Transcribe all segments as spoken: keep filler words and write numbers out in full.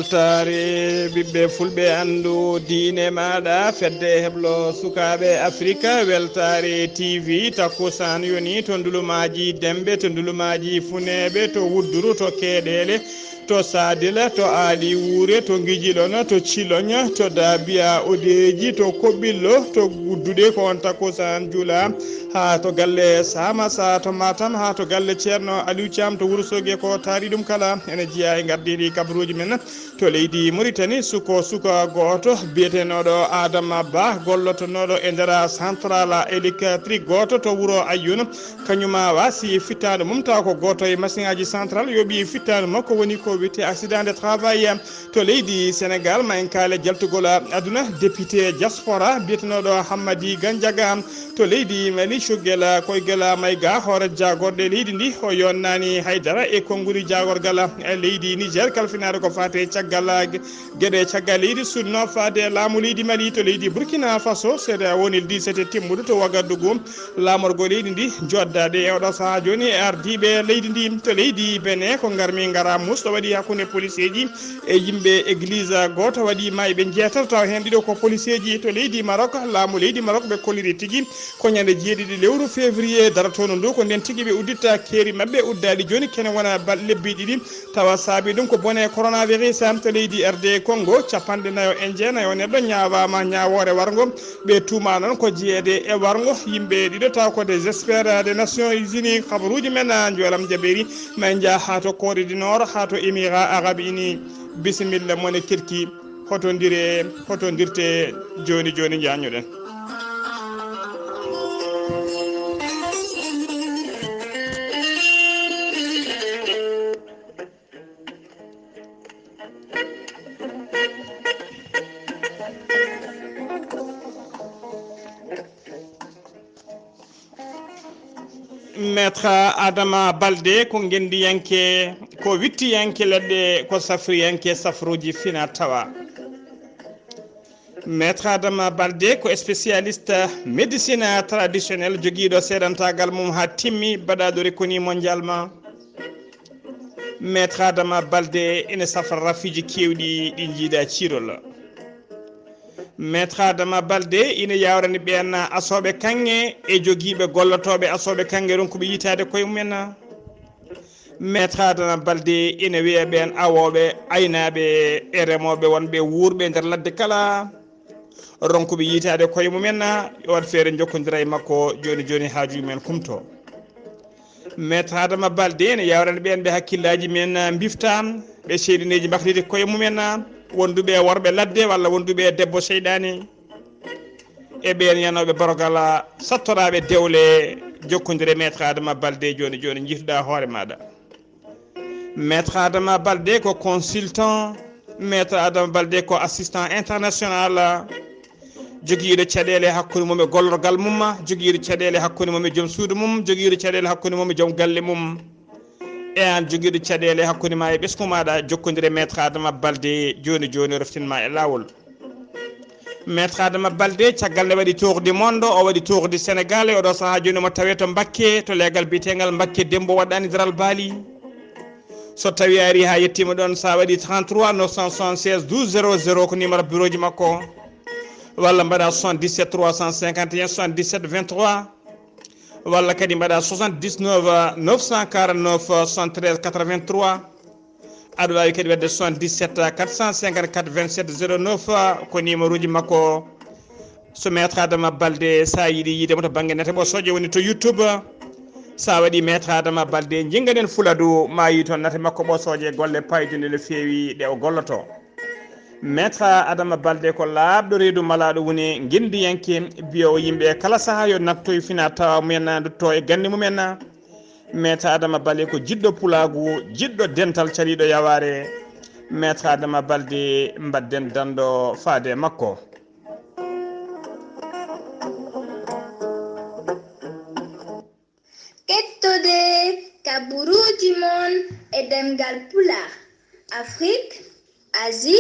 Weltaare ɓiɓɓe fulɓe, anndu diine maaɗa, fedde heblo sukaaɓe Afrika, Weltaare T V, takkusaan yoni to ndulumaaji Dembe, to ndulumaaji Funeeɓe, to Wudduru, to Keeɗeele, to Saadila, to Aali Wuure, to Ngijilon, to Ciloñ, to Daabiya Odeeji, to Koɓillo, to Gudduɗe, ko on takkusaan juula, haa to galle Saamasa, to Matam, haa to galle Ceerno Aliw Caam, to Wuro Sooge, ko taari ɗum kala ene jeyaa e ngardiiɗi kabaruuji men. To leydi Mauritanie, suko suka gooto biyetenooɗo Adama Ba, gollotonooɗo e nder central électrique gooto to wuro Ayyun, kañum waasi fittaandu mum, tawa ko gooto e masiŋaaji central yooɓi fittaandu makko, woni ko wiyetee accident de travail. To leydi Sénégal, ma en kaale jaltugol aduna, député diaspora biyetenooɗo Hammadi Ganjaga, to leydi Mali, Choguel Koyguel Maïga, hoore jaagorɗe leydi ndi, o yonnaani haydara e konngudi jaagorgal leydi Niger, kalfinaare ko faati e caggal geɗe caggal leydi, sunnoo faade laamu leydi Mali. To leydi Burkina Faso, seeɗa woni le dix-sept timmuɗo to Ouagadougou, laamorgo leydi ndi, joddaade e oɗo sahaa jooni e ardiiɓe leydi ndi. To leydi Benin, ko ngarmi ngara muusɗo waɗi hakkunde poliseeji e yimɓe église gooto, waɗi maayɓe njeetato, tawa heen ɗiɗo ko poliseeji. To leydi Maroc, laamu leydi Maroc ɓe kolliri tigi ko ñande jeeɗiɗi lewru février darotoondu ndu, ko ndeen tigi ɓe udditta keeri maɓɓe uddaaɗi jooni, kene wona bal-, lebbi ɗiɗi, tawa saabi ɗum ko bone coronavirus. To leydi R D Congo, capanɗe nayo e jeenayo neɗɗo ñaawaama ñaawoore warngo, ɓe tuumaa noon ko jeyeede e warngo yimɓe ɗiɗo, tawa ko des experts des Nations Unies. Kabaruuji men, a, Njoolam Jabeeri, ma en njah haa to Corée du Nord, haa to Émirats Arabes Unis. Bisimilla, mone kirki. Hotondire, hotondirte jooni jooni, njaññuɗen. Maître Adama Balde ko ngenndiyanke, ko wittiyanke leɗɗe, ko safriyanke safruuji fina tawa. Maître Adama Balde ko spécialiste médecine traditionnelle, jogiiɗo seedantaagal mum haa timmi, baɗaaɗo reconnu mondialement. Maître Adama Balde ene safra rafiiji keewɗi ɗi njiida ciirol. Maître Adama Balde ina yawrani ɓeen asooɓe kaŋŋe e jogiiɓe gollotooɓe asooɓe kaŋŋe ronkuɓe yitaade koye mumen. Maître Adama Balde ina wiya ɓeen awooɓe, aynaaɓe e remooɓe wonɓe wuurɓe nder ladde kala, ronkuɓe yitaade koye mumen, yo waɗ feere njokkondira e makko jooni jooni, haajuuji men kumto. Maître Adama Balde ene yawrani ɓeen ɓe hakkillaaji men mbifta, ɓe seyɗineeji mbakliti koye mumen, wonduɓe e worɓe ladde walla wonduɓe e debbo seyɗaani, e ɓeen yanooɓe borogal, sattoraaɓe dewle, jokkondire Maître Adama Balde jooni jooni, njiituɗaa hoore maaɗa. Maître Adama Balde ko consultant, Maître Adama Balde ko assistant international, jogiiɗo caɗeele hakkunde mum e gollorgal mum, jogiiɗo caɗeele hakkunde mum e joom suudu mum, jogiiɗo caɗeele hakkunde mum e joom galle mum. E aan jogiiɗo caɗeele hakkunde ma e ɓesngu maaɗa, jokkondire Maître Adama Balde jooni jooni, o reftin ma e laawol. Maître Adama Balde, caggal nde waɗi Tour du Monde, o waɗi Tour du Sénégal, e oɗo sahaa jooni omo tawee to Mbakke, to leegal biyeteengal Mbakke Dembo waɗɗaani daral baali. So tawii a arii haa yettiima ɗoon, so a waɗi trente-trois neuf cent soixante-seize douze zéro zéro ko numéro bureau ji makko, walla mbaɗa soixante-dix-sept trois cent cinquante et un soixante-dix-sept vingt-trois, walla kadi mbaɗa soixante-dix-neuf neuf cent quarante-neuf soixante-treize quatre-vingt-trois. Aɗa waawi kadi waɗde soixante-dix-sept quatre cent cinquante-quatre vingt-sept zéro neuf, ko numéro ji makko. So Maître Adama Balde, so a yiɗi yiide mo to bannge nate ɓosooje, woni to YouTube. So a waɗi Maître Adama Balde, njinngaɗen Fuladu, ma yi toon nate makko ɓosooje, golle paydunɗe no feewi ɗe o golloto. Maître Adama Balde ko laaɓɗo reedu, malaaɗo woni ngenndiyanke, mbiyoowo yimɓe kala sahaa yo nattoy fina tawa mumen, ndutto e gannde mumen. Maître Adama Balde ko jiɗɗo pulaagu, jiɗɗo dental, caliiɗo yawaare. Maître Adama Balde, mbaɗden danndo faade e makko. Kettode kaburuuji mon e ɗemngal Pulaar, Afrik, Asie,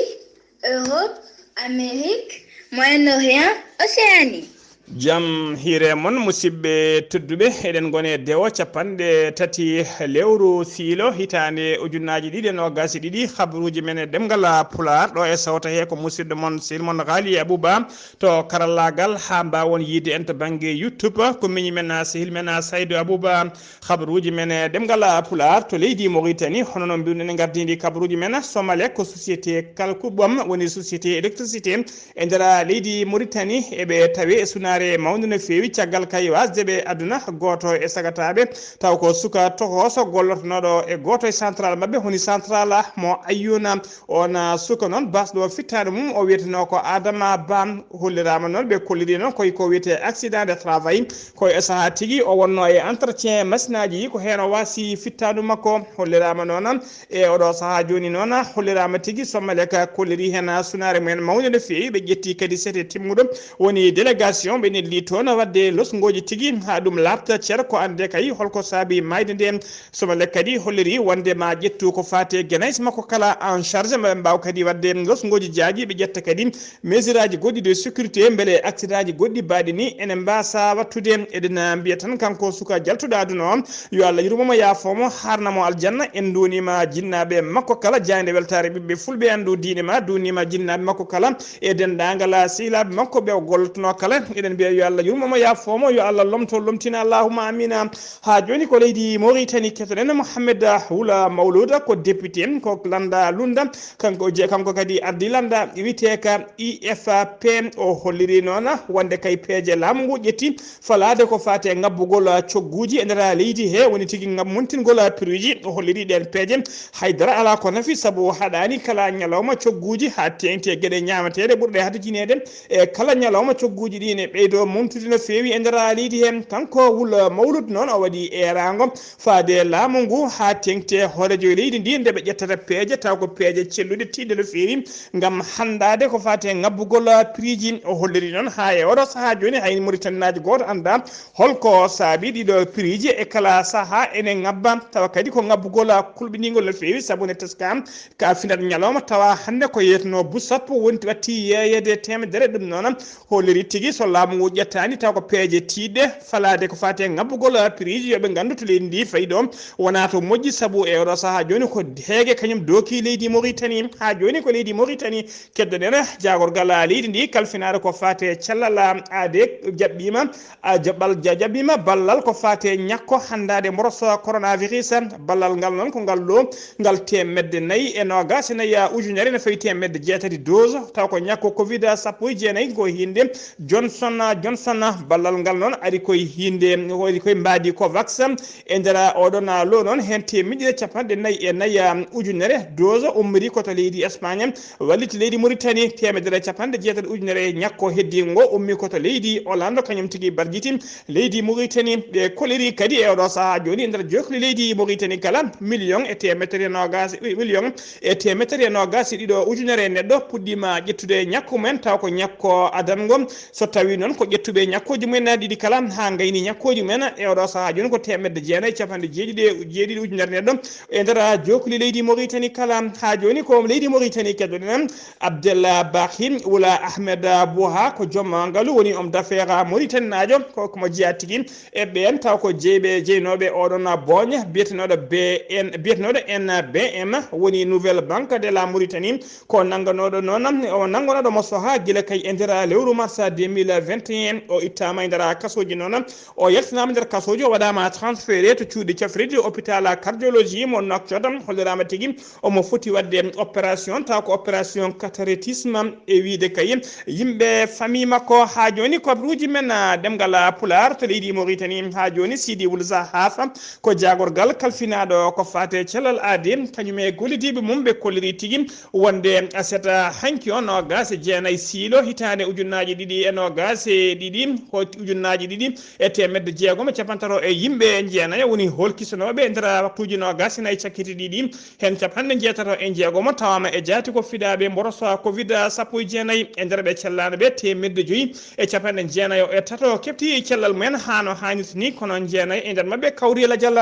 Europe, Amérique, Moyen-Orient, Océanie. Jam hiire mon, musidɓe tedduɓe. Eɗen ngoni e dewo capanɗe tati lewru siilo, hitaande ujunnaaji ɗiɗi e noogaas e ɗiɗi. Habaruuji men e ɗemngal Pulaar, ɗo e sawta he ko musidɗo mon, sehil mon Ghali Abouba, to karallaagal, haa mbaawon yiide en to bannge YouTube. Ko miñi men, sehil men Saydou Abouba. Habaruuji men e ɗemngal Pulaar to leydi Mauritanie, hono no mbiruɗen e ngardiindi habaruuji men, Somalec ko société kalkuɓam, woni société électricité e nder leydi Mauritanie. Eɓe tawi e sunaare mawnde no feewi, caggal kay wasde ɓe aduna gooto e sagataaɓe, taw ko suka tohooso gollotonooɗo e gooto e central maɓɓe, woni central mo Ayyuna. On, ah, suka noon, basɗo fittaandu mum, o wiyetenoo ko Adama Ba. Holliraama noon, ɓe kolliri noon koye ko wiyetee accident de travail. Ko e sahaa tigi o wonnoo e entretien masinaaji, ko heen o waasi fittaandu makko. Holliraama noon e oɗo sahaa jooni noon, holliraama tigi Somalec kolliri heen sunaare mumen mawnde no feewi. Ɓe ƴetti kadi sete timmuɗo, woni délégation, ɓe neldi toon waɗde losngooji tigi haa ɗum laaɓta cer, ko annde kay holko saabi maayde nde. Somalec kadi holliri wonde ma ƴettu ko faati e genays makko kala en charge, ma ɓe mbaaw kadi waɗde losngooji jaaji, ɓe ƴetta kadi mesure aji goɗɗi de sécurité, mbele accident aji goɗɗi baaɗi ni ene mbaasa wattude. Eɗen mbiya tan kanko suka jaltuɗo aduna o, yo Allah yurmo mo, yaafo mo, haarna mo aljanna. En nduunima jinnaaɓe makko kala, jaaynde weltaare ɓiɓɓe fulɓe, en ndu diine ma, duunima jinnaaɓe makko kala e denndaangal sehilaaɓe makko ɓe o gollotonoo kala. Eɗen mbiya yo Allah yurmo mo, yaafo mo, yo Allah lomto, lomtina, allahumma amina. Haa jooni ko leydi Mauritanie, keɗoɗen Mohamed Wula Mawluda, ko député, ko Landa Lunda. Kanko je-, kanko kadi ardi Landa wiyetee ka I F P. O holliri noon wonde kay peeje laamu ngu ƴetti falaade ko faati e ngabbugol cogguuji e nder leydi he, woni tigi ngam muntingol prix ji. O holliri ɗeen peeje haydara alaa ko nafi, sabu haɗaani kala ñalawma cogguuji haa teeŋti e geɗe ñaamateeɗe ɓurɗe hadajineede. E kala ñalawma, cogguuji ɗi ne ɓeydo mumtude no feewi e nder leydi he. Kanko Wul Mawlud noon, o waɗi eeraango faade laamu ngu haa teeŋti e hooreejo leydi ndi, nde ɓe ƴettata peeje, taw ko peeje celluɗe, tiiɗɗe no feewi, ngam hanndaade ko faati e ngabbugol prix ji. O holliri noon haa e oɗo sahaa jooni, hay Mauritanienaajo gooto anndaa holko saabi ɗiɗo prix ji. E kala sahaa ene ngabba, tawa kadi ko ngabbugol kulɓiningol no feewi, sabu ne teska ka finat ñalawma, tawa hannde ko yeetno bu sappo wonti, watti yeeyeede teemedere. Ɗum noon holliri tigi so laamu ngu ƴettaani, taw ko peeje tiiɗɗe falaade ko faati e ngabbugol prix ji, yo ɓe nganndu to leydi ndi fayi ɗo wonaa to moƴƴi, sabu e oɗo sahaa jooni ko heege kañum dooki leydi Mauritanie. Haa jooni ko leydi Mauritanie keɗoɗen, jaagorgal leydi ndi kalfinaare ko faati e cellal aade jaɓɓiima, a jaɓal ja-, jaɓɓiima ballal ko faati e ñakko hanndaade mboros coronavirus. Ballal ngal noon ko ngal ɗo, ngal teemedde nayi e noogaas e nayi ujunere, ene fawi teemedde jeetati dose, taw ko ñakko covid sappo e jeenayi ngo hiinde Johnson Johnson. Ballal ngal noon ari koye hiinde, ari koye mbaadi Covax. E nder oɗon lo noon, heen teemedde capanɗe nayi e nayi ujunere dose ummori ko to leydi Espagne, walliti leydi Mauritanie. Teemedere capanɗe jeetati ujunere ñakko heddiingo ummi ko to leydi Hollande, kañum tigi barjiti leydi Mauritanie. Ɓe koliri kadi e oɗo sahaa jooni e nder jookli leydi Mauritanie kala, million e teemedere noogaas, million e teemedere noogaas e ɗiɗo ujunere neɗɗo puɗɗiima ƴettude ñakku mumen, taw ko ñakko adango. So tawii noon ko ƴettuɓe ñakkooji mumen ɗiɗi kala haa ngayni ñakkooji mumen, e oɗo sahaa jooni ko teemedde jeenayi e capanɗe jeeɗiɗi e jeeɗiɗi ujunere neɗɗo e nder jookli leydi Mauritanie kala. Haa jooni ko leydi Mauritanie keɗoɗen. Abdel Bahi Wula Ahmed Bouha ko joom ngalu, woni homme d'affaires Mauritanienaajo, ko ko mo jeyaa tigi e ɓeen, taw ko jeyɓe, jeynooɓe oɗon booña biyetenooɗo B N, biyetenooɗo N B M, woni Nouvelle Banque de la Mauritanie. Ko nannganooɗo noon, o nannganooɗo mo sahaa gila kay e nder lewru mars deux mille vingt et un. O ittaama e nder kasooji noon, o yaltinaama nder kasooji, o waɗaama transféré to cuuɗi cafrirɗi hôpital cardiologie mo Nouakchott. Holliraama tigi omo foti waɗde opération, taw ko opération cataractisme e wiyde kay yimɓe famille makko. Haa jooni ko habaruuji men, ah, ɗemngal Pulaar to leydi Mauritanie. Haa jooni Sidi Wul Zahafa ko jaagorgal kalfinaaɗo ko faati e cellal aadi, kañum e gollidiiɓe mum, ɓe kolliri tigi wonde aset hanki o, noogaas e jeenayi siilo hitaande ujunnaaji ɗiɗi e noogaas e ɗiɗi, ko ujunnaaji ɗiɗi e teemedde jeegom e cappantato e yimɓe jeenayo woni holkisanooɓe e nder waktuuji noogaas e nayi cakkiti ɗiɗi. Heen capanɗe jeetato e jeegomo tawaama e jaati ko fidaaɓe mboros covid sappo e jeenayi, e nder ɓe cellaano ɓe teemedde joyi e capanɗe jeenayo e tato keɓti cellal mumen haa no haanirta ni, kono jeenayo e nder maɓɓe kawri e lajal.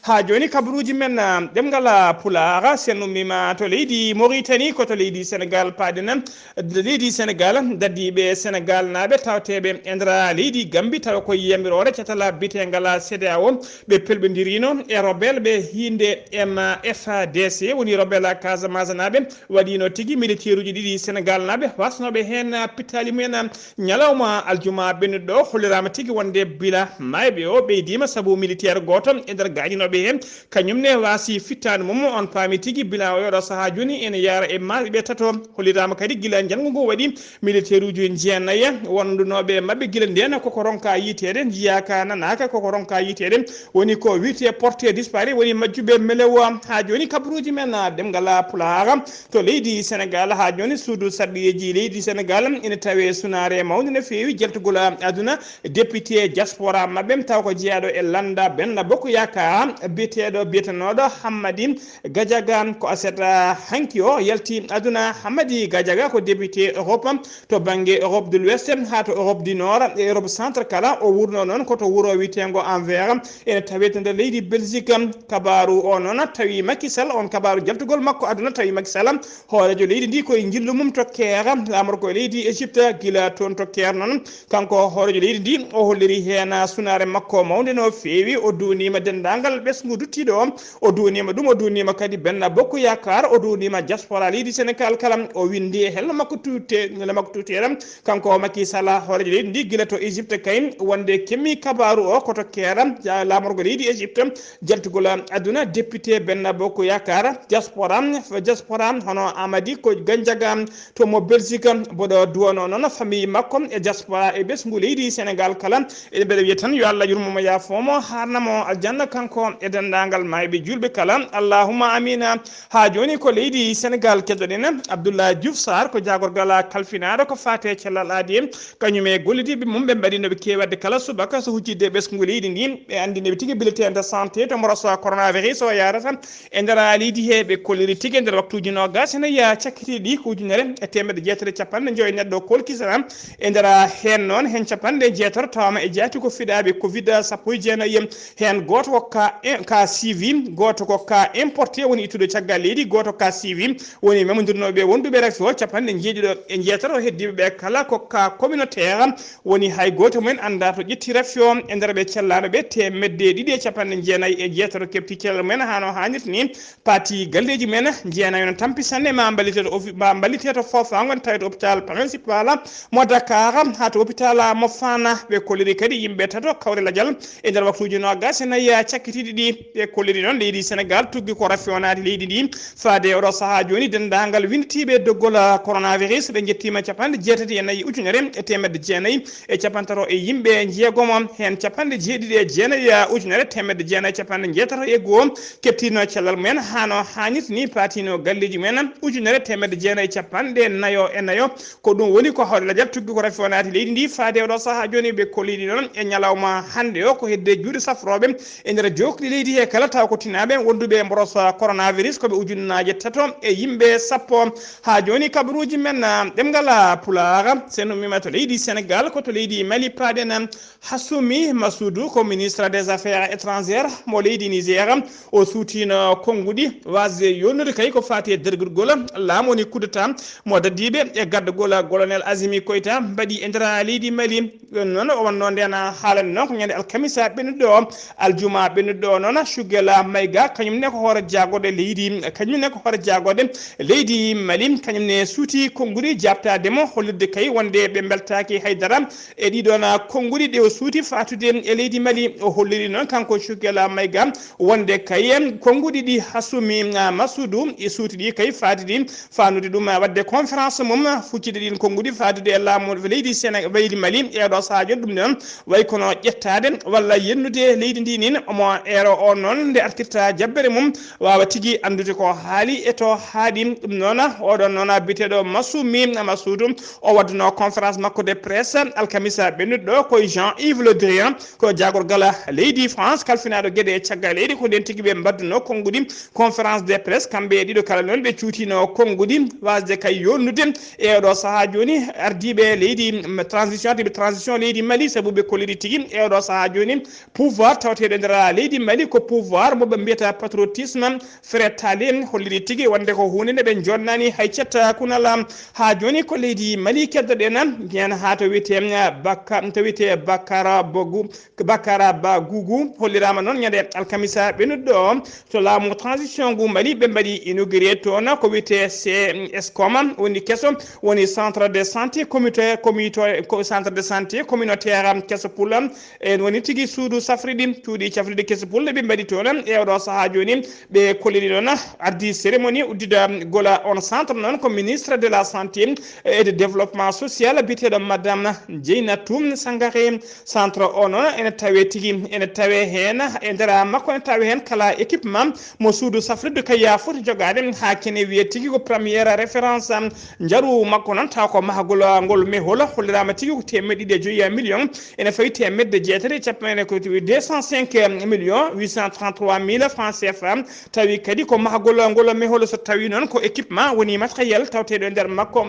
Haa jooni kabaruuji men, ah, ɗemngal Pulaar, sen ummiima to leydi Mauritanie, ko to leydi Senegaal paaɗen. Leydi Senegaal, dadiiɓe Senegaal naaɓe taw teɓe e nder leydi Gambi, tawa ko yamiroore catal biyeteegal C D A O. Ɓe pelɓindirino e rebelle ɓe hiinde M F D C, woni rebelle Casamance naaɓe, waɗino tigi militaire uji ɗiɗi Senegal naaɓe, wasnoɓe heen pittaali mumen ñalawma aljuma ɓennuɗo ɗo. Holliraama tigi wonde bila maayɓe o ɓeydiima sabu militaire gooto e nder gaañinooɓe heen, kañum ne waasi fittaandu mum. On paami tigi bila o oɗo sahaa jooni ene yaara e maayɓe tato. Holliraama kadi gila njanngu ngu waɗi militaire uji jeenayi wondunooɓe maɓɓe gila ndeen koko ronka yiiteede, njiyaaka, nanaaka, koko ronka yiiteede. Woni ko wiyetee porté disparu, woni majjuɓe melewo. Haa jooni kabaruuji men, ah, ɗemngal Pulaar to leydi Senegal. Haa jooni suudu sarɗiyeeji leydi Senegal ene tawee sunaare mawnde no feewi jaltugol aduna. Député diaspora maɓɓe taw ko jeyaaɗo e lannda Benno Bokk Yaakaar, biyeteeɗo, biyetenooɗo Hammadi Gadiaga, ko aset, ah, hanki o yalti aduna. Hammadi Gadiaga ko député Europe to bannge Europe de l'Ouest haa to Europe du Nord e Europe Centre kala. O wuurno noon ko to wuro wiyeteengo Anvers, ene tawee to nder leydi Belgique. Kabaaru o noon tawi Macky Sall, on kabaaru jaltugol makko aduna tawi Macky Sall, hooreejo leydi ndi, koye njillu mum to Caire, laamorgo leydi Égypte. Gila toon to Caire noon, kanko hooreejo leydi ndi, o holliri heen sunaare makko mawnde no feewi. O duwniima denndaangal ɓesngu duttiiɗo o, o duwniima ɗum, o duwniima kadi Benno Bokk Yaakaar, o duwniima diaspora leydi Senegal kala. O winndi e hello makko tuute-, hello makko tuuteere, kanko Macky Sall, hooreejo leydi ndi, gila to Égypte kay, wonde kemmi kabaaru o ko to Caire, ja-, laamorgo leydi Égypte, jaltugol aduna. Député Benno Bokk Yaakaar diaspora, diaspora hono Amadi ko Ganjaga to mo Belgique, mboɗo duwano noon famille makko e diaspora e ɓesngu leydi Senegal kala. Eɗen mbeɗa wiya tan yo Allah yurmo mo, yaafo mo, haarna mo aljanna, kanko e denndaangal maayɓe juulɓe kala. Allahumma amina. Haa jooni ko leydi Senegal keddoɗen Abdoulaye Diouf Sarr, ko jaagorgal kalfinaaɗo ko faate cellal aadi en, kañum e gollidiiɓe mum. Ɓe mbaɗi no ɓe keewi waɗde kala subaka so huccitde e ɓesngu leydi ndi. Ɓe anndini ɓe tigi bulletin de santé to mo raso coronavirus o yaarata e nder leydi he. Ɓe kolliri tigi e nder waktuuji noogas ene yiya cakkitiiɗi ko ujunere e teemedde jeetati e capanɗe njoy neɗɗo kolkisana. E nder heen noon, heen capanɗe jeetati tawama e jaati ko fiɗaaɓe covid sappo e jeenayi. Heen gooto ko ka, ka suivi, gooto ko ka importé woni ittuɗo caggal leydi, gooto ka suivi woni memondirnooɓe wonduɓe rafi o. Capanɗe jeeɗiɗo e jeetati o heddiiɓe ɓe kala ko ka communautaire, woni hay gooto mumen anndaa to ƴetti rafi o. E nder ɓe cellaano ɓe, teemedde ɗiɗi e capanɗe jeenayi e jeetati keɓti cellal mumen hano haanirta ni, paati galleeji mumen, jeenayi no tampi sanne, ma mballite to ofi-, ma mballite to foofaango, tawi to hôpital principal mo Dakar, haa to hôpital mo Fana. Ɓe kolliri kadi yimɓe tato kawre lajal e nder waktuuji noogas e nayi cakkitiiɗi ɗi. Ɓe kolliri noon leydi Senegal tuggi ko rafi o naati leydi ndi. Faade oɗo sahaa jooni, denndaangal winnditiiɓe doggol coronavirus ɓe njettiima capanɗe jeetati e nayi ujunere e teemedde jeenayi e capanɗe tato e yimɓe jeegomo, heen capanɗe jeeɗiɗi e jeenayi ujunere teemedde jeenayi capanɗe jeetato e goo keɓtiino cellal mumen hano haanirta ni, paatiino galleeji mumen ujunere teemedde jeenayi capanɗe nayo e nayo. Ko ɗum woni ko hawre lajal tuggi ko rafi o naati leydi ndi. Faade oɗo sahaa jooni, ɓe kolliɗi noon e ñalawma hannde o ko hedde juuɗe safrooɓe e nder jookli leydi he kala, taw ko tinaaɓe wonduɓe e mboros coronavirus, ko ɓe ujunnaaje tato e yimɓe sappo. Haa jooni kabaruuji men, ah, ɗemngal Pulaar, sen ummima to leydi Senegal, ko to leydi Mali paaɗen. Hassoumi Massoudou ko ministre des affaires étrangères mo leydi Niger. O suutino konnguɗi waasde yonnude kay ko faati e dergirgol laamu, woni coup d'État mo dadiiɓe e gaddagol colonel Azimi Koita mbaɗi e nder leydi Mali. Ɗum noon o wonno ndeen haalande noon ko ñande alkamisa ɓennuɗo o, aljuma ɓennuɗo o noon, Choguel Maïga, kañum ne ko hoore jaagoɗe leydi, kañum ne ko hoore jaagoɗe leydi Mali, kañum ne suuti konnguɗi jaabtaade mo, hollirde kay wonde ɓe mbeltaaki haydara e ɗiɗon konnguɗi ɗi o suuti faatude e leydi Mali. O holliri noon kanko Choguel Maïga wonde kay konnguɗi ɗi Hassoumi, ah, Massoudou e suuti ɗi kay faatidi, faanude ɗum waɗde conférence mum fuccide ɗin konnguɗi faadude e laamu leydi Séné-, leydi Mali. E oɗo sahaa jooni ɗum noon way kono ƴettaade walla yennude leydi ndi nin. Omo eero o noon nde artirta jabbere mum waawa tigi anndude ko haali e to haaɗi. Ɗum noon oɗon noon biyeteeɗo Massoumi Massoudou, o waɗduno conférence makko de presse alkamisa ɓennuɗo ɗo, koye Jean-Yves Le Drian, ko jaagorgal leydi France kalfinaaɗo geɗe e caggal leydi. Ko nden tigi ɓe mbaɗduno konnguɗi conférence de presse, kamɓe e ɗiɗo kala noon ɓe cuutino konnguɗi waasde kay yonnude e oɗo sahaa jooni ardiiɓe leydi, mm, transition, ardiiɓe transition leydi Mali, sabu ɓe kolliri tigi e oɗo sahaa jooni pouvoir tawateeɗo e nder leydi Mali ko pouvoir mo ɓe mbiyata patriotisme. Fred Talin holliri tigi wonde ko huunde nde ɓe jonnani hay cetta kunala. Haa jooni ko leydi Mali keddoɗen, nden haa to wiyetee Bakka to wiyetee Bakara Bogu Bakara Ba Gugu. Holliraama noon ñande alkamisa ɓennuɗo o to laamu transition ngu Mali, ɓe mbaɗi inauguré toon ko wiyetee C S coma, woni keso, woni centre de santé communautaire communautaire centre de santé communautaire keso pula. En woni tigi suudu safriɗi cuuɗi cafriɗi keso pula ɓe mbaɗi toon e oɗo sahaa jooni. Ɓe kolliri noon ardi cérémonie uddida gola on centre noon ko ministre de la santé et de développement social biyeteeɗo madame Dieynatoum Sangaré. Centre o noon ene tawe tigi ene tawe heen e nder makko ene tawe heen kala équipement mo suudu safrirdu kaya foti jogaade haa kene wiyee tigi ko première référence. Njaru makko noon taw ko mahagol ngol mehol holliraama tigi ko teemeɗɗe ɗiɗi e joyi million, ene fawi teemedde jeetati e capanɗe ko deux cent cinq millions huit cent trente-trois mille francs C F A. Tawi kadi ko mahagol ngol mehol so tawi noon ko équipement woni matériel tawteeɗo e nder makko.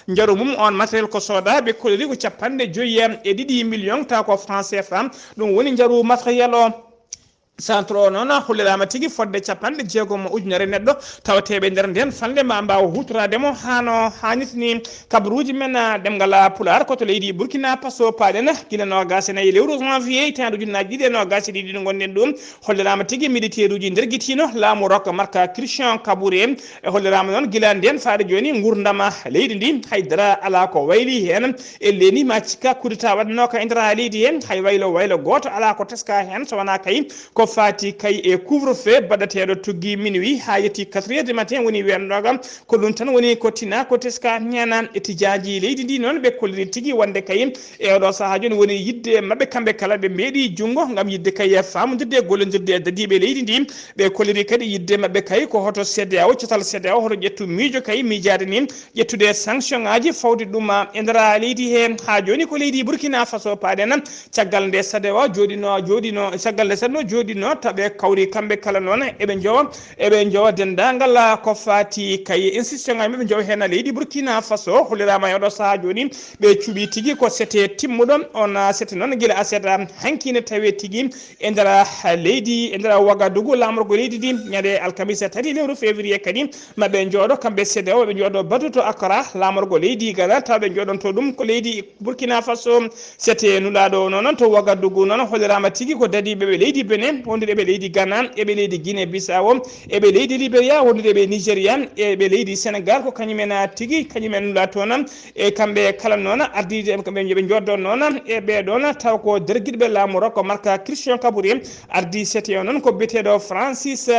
Njaru mum on matériel ko sooda ɓe kolliri ko capanɗe joyi e ɗiɗi million taw ko franc C F A. Ɗum woni njaru matériel o. Centre o noon holliraama tigi fodde capanɗe jeegom ujunere neɗɗo tawateeɓe nder nden falnde ma mbaawa huutoraade mo haa no haanirta ni. Kabaruuji men ɗemngal pulaar ko to leydi Burkina Faso paaɗen gila noogaas e nayi lewru janvier hitaande ujunnaaji ɗiɗi e noogaas e ɗiɗi ɗo ngonɗen ɗum. Holliraama tigi militeeruuji ndergitiino laamu Rock Marc Christian Kaboré. E holliraama noon gila ndeen faade jooni nguurndam leydi ndi haydara alaa ko wayli heen. E leeni ma cikka kudeta waɗanooka e nder leydi heen hay waylo waylo gooto alaa ko teska heen so wonaa kay ko faati kay e couvre feu baɗateeɗo tuggi minuit haa yetti quatre heures du matin woni weenooga. Ko ɗum tan woni ko tina ko teska heen. E tijaaji leydi ndi noon ɓe kolliri tigi wonde kay e oɗo sahaa jooni woni yiɗde maɓɓe kamɓe kala ɓe mbeeɗi junngo ngam yiɗde kay faamondirde e gollondirde e dadiiɓe leydi ndi. Ɓe kolliri kadi yiɗde maɓɓe kay ko hoto C D A O, catal C D A O hoto ƴettu miijo kay miijaade ni ƴettude sanction ngaji fawde ɗum e nder leydi he. Haa jooni ko leydi Burkina Faso paaɗen caggal nde C D A O jooɗino jooɗino caggal nde C D A O jooɗino taɓe kawri kamɓe kala noon eɓe njowa eɓe njowa denndaangal ko faati kay institution ngaji maɓɓe njowa heen leydi Burkina Faso holliraama e oɗo sahaa jooni. Ɓe cuɓi tigi ko sete timmuɗo on sete noon gila aset hanki ne tawe tigi e nder leydi e nder Wagadugu laamorgo leydi ndi ñande alkamisa tati lewru février kadi maɓe njooɗo kamɓe C D A O ɓe njooɗo batu to Accra laamorgo leydi Ghana taw ɓe njooɗonto ɗum ko leydi Burkina Faso. Sete nulaaɗo noon to Wagadugu noon holliraama tigi ko dadiiɓe ɓe leydi Benin wondude ɓe leydi Ghana eɓe leydi Guinée Bissau eɓe leydi Liberia wondude ɓe Nigeria eɓe leydi Sénégal ko kañumen tigi kañumen nulaa toon. E kamɓe kala noon ardiiɓe ɓe njooɗo noon e ɓee ɗoon taw ko dergiɗɓe laamu Rock Marc Christian Kaboré. Ardi C T O noon ko biyeteeɗo Francis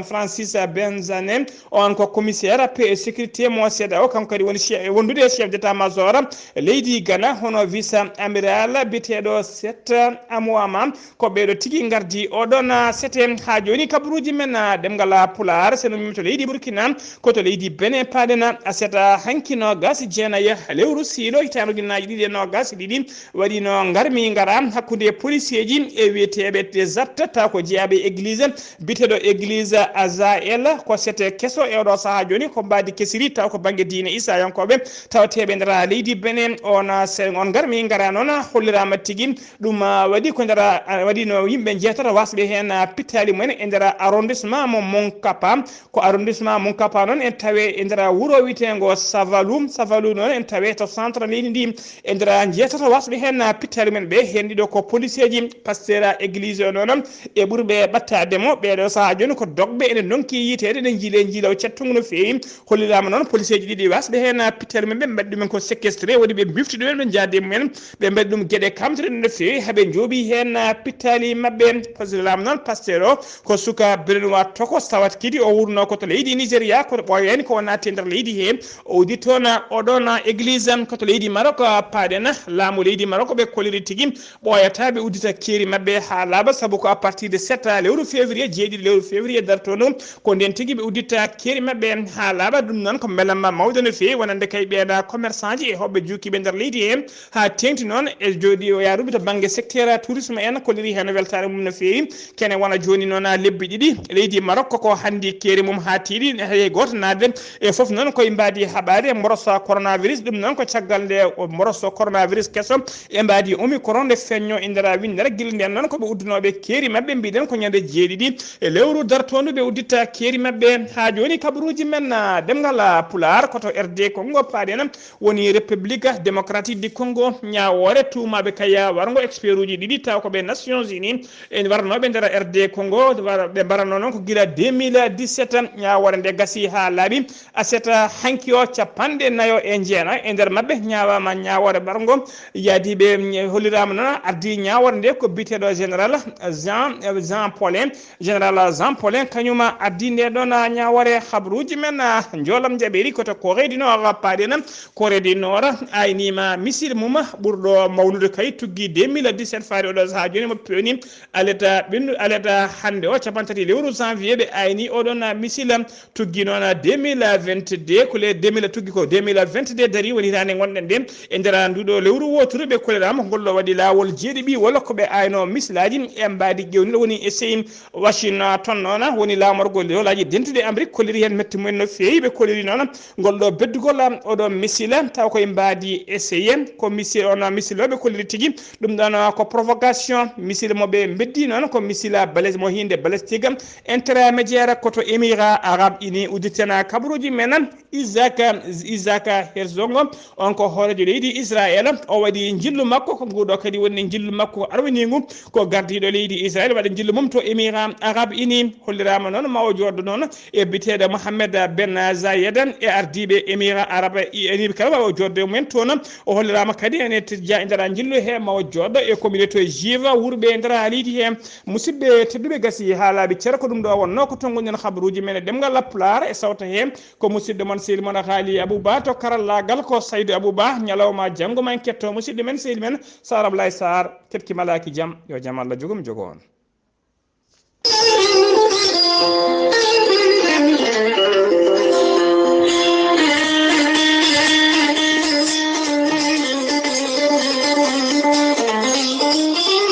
Francis Benzanen, on ko commissaire paix et sécurité mo C D A O, kanko kadi woni wondude e chef d'état major leydi Ghana hono vice amiral biyeteeɗo Set Amuama. Ko ɓeeɗo tigi ngardi oɗon sete haa jooni kabaruuji men ɗemngal pulaar seno mimi to leydi Burkina ko to leydi Benin paaɗen. Aset hanki noogas e jeenayi lewru siilo hitaande ujunnaaji ɗiɗi e noogas e ɗiɗi waɗiino ngarmi ngara hakkunde poliseeji e wiyeteeɓe des actes taw ko jeyaaɓe e église biyeteeɗo église Azael ko sete keso e oɗo sahaa jooni ko mbaadi kesiri taw ko bannge diine isayankooɓe tawateeɓe nder leydi Benin. On on ngarmi ngara noon holliraama tigi ɗum waɗi ko nder waɗiino yimɓe jeetato wasɓe heen pittaali mumen e nder arrondissement mo Monkapa. Ko arrondissement Monkapa noon en tawe e nder wuro wiyeteengo Savalu. Savalu noon en tawe to centre leydi ndi e nder jeetato wasɓe heen pittaali men ɓe heen ɗiɗo ko poliseeji pasteur église o noon e ɓurɓe ɓattaade mo ɓeeɗo sahaa jooni ko dogɓe ene ndonki yiiteede ene njiile njiilaw cattungu no feewi. Holliraama noon poliseeji ɗiɗi wasɓe heen pittaali men ɓe mbaɗi ɗumen ko séquestré woni ɓe mbifti ɗumen ɓe njaadi e mumen. Ɓe mbaɗi ɗum geɗe kamtiriɗe no feewi haa ɓe njooɓi heen pittaali maɓɓe. Holliraama noon pasteur o ko suka Beninois tokos tawat kadi o wurno ko to leydi Nigeria kono ɓooyaani ko o naatti e nder leydi he o uddi toon oɗon église ko to leydi Maroc paaɗen. Laamu leydi Maroc ɓe kolliri tigi ɓooyata ɓe uddita keeri maɓɓe haa laaɓa sabu ko à partir de sept lewru février jeeɗiɗi lewru février dartono ko nden tigi ɓe udditta keeri maɓɓe haa laaɓa. Ɗum noon ko mbelamma mawɗo no feewi wonande kay ɓeeɗa commerçant ji e hoɓɓe juukiiɓe nder leydi he. Haa teeŋti noon e jooɗi o yaaruɓe to bannge secteur tourisme en kolliri heen weltaare mum no feewi. Kene wona jooni noon, lebbi ɗiɗi leydi Maroc koko hanndi keeri mum haa tiiɗi, hay gooto naatde e fof noon koye mbaadi haɓaade mboroso coronavirus. Ɗum noon ko caggal nde mboroso coronavirus keso e mbaadi Omicron nde feeñno e nder winndere. Gila ndeen noon ko ɓe uddunooɓe keeri maɓɓe, mbiɗen ko ñande jeeɗiɗi e lewru dartoondu ɓe udditta keeri maɓɓe. Haa jooni kabaruuji men, ah, ɗemngal, ah, Pulaar ko to R D Congo paaɗen woni République Démocratique du Congo, ñaawoore tuumaaɓe kay warngo expert uji ɗiɗi taw ko ɓe Nations Unies en warnooɓe nder R D Congo, ɓe mbaranno noon ko gila deux mille dix-sept. Ñaawoore nde gasi haa laaɓi aset hanki o capanɗe nayo e jeenayo e nder maɓɓe ñaawaama ñaawoore warngo. Yaadiiɓe holliraama noon ardii ñaawoore nde ko biyeteeɗo général Jean, Jean Paulin. Général Jean Paulin kañum ardii nde ɗoon ñaawoore. Habruuji men, ah, njoolam jaɓeeri ko to Corée du Nord paaɗen. Corée du Nord ayniima missile mum ɓurɗo mawnude kay tuggi deux mille dix-sept faade oɗo sahaa jooni mo pewni aleta ɓennu aleta hannde o capanɗe tati lewru janvier ɓe ayni oɗon missile tuggi noon deux mille vingt-deux ko le deux mille tuggi ko deux mille vingt-deux darii woni hitaande ngonɗen nde e nder nduɗo lewru wooturu ɓe kolliraama ngol ɗo waɗi laawol jeeɗiɓi walla ko ɓe ayno misilaaji e mbaadi ƴeewndi woni essai Washington noon woni laamorgo doolaaji dentuɗi Amérique kolliri heen metti mumen no feewi. Ɓe kolliri noon ngol ɗo beddugol oɗo missile taw koye mbaadi essayé ko missile on missile o ɓe kolliri tigi ɗum ɗon ko provocation missile mo ɓe beddi noon ko missile balais mo hinde balistique intermédiaire ko to Émirats Arabes Unis. Udditena kabaruuji men Isaac Isaac Herzog on ko hooreejo leydi Israël. O waɗi njillu makko ko nguɗo kadi woni njillu makko arwiniingu ko gardiiɗo leydi Israël waɗa njillu mum to Émirats Arabes Unis. Holliraama noon ma o jooɗo noon e biyeteeɗo Mohammed Ben Zayed e ardiiɓe Émirats Arabes Unis kala ma o jooɗo e mumen toon. O holliraama kadi ene tijja e nder njillu he ma o jooɗo e communauté juive wurɓe e nder leydi he. Musidɓe tedduɓe gasi haalaaɓe cere ko ɗum ɗo wonno ko tonguɗen habaruuji men e ɗemngal Pulaar e sawta he ko musidɗo mon sehil mon Haali Abouba to karallaagal ko Saydu Abouba. Ñalawma janngo ma en ketto musidɗo men sehil men Sar Ablaye Sar keɓki malaaki jam yo jam Allah jogum jogo on.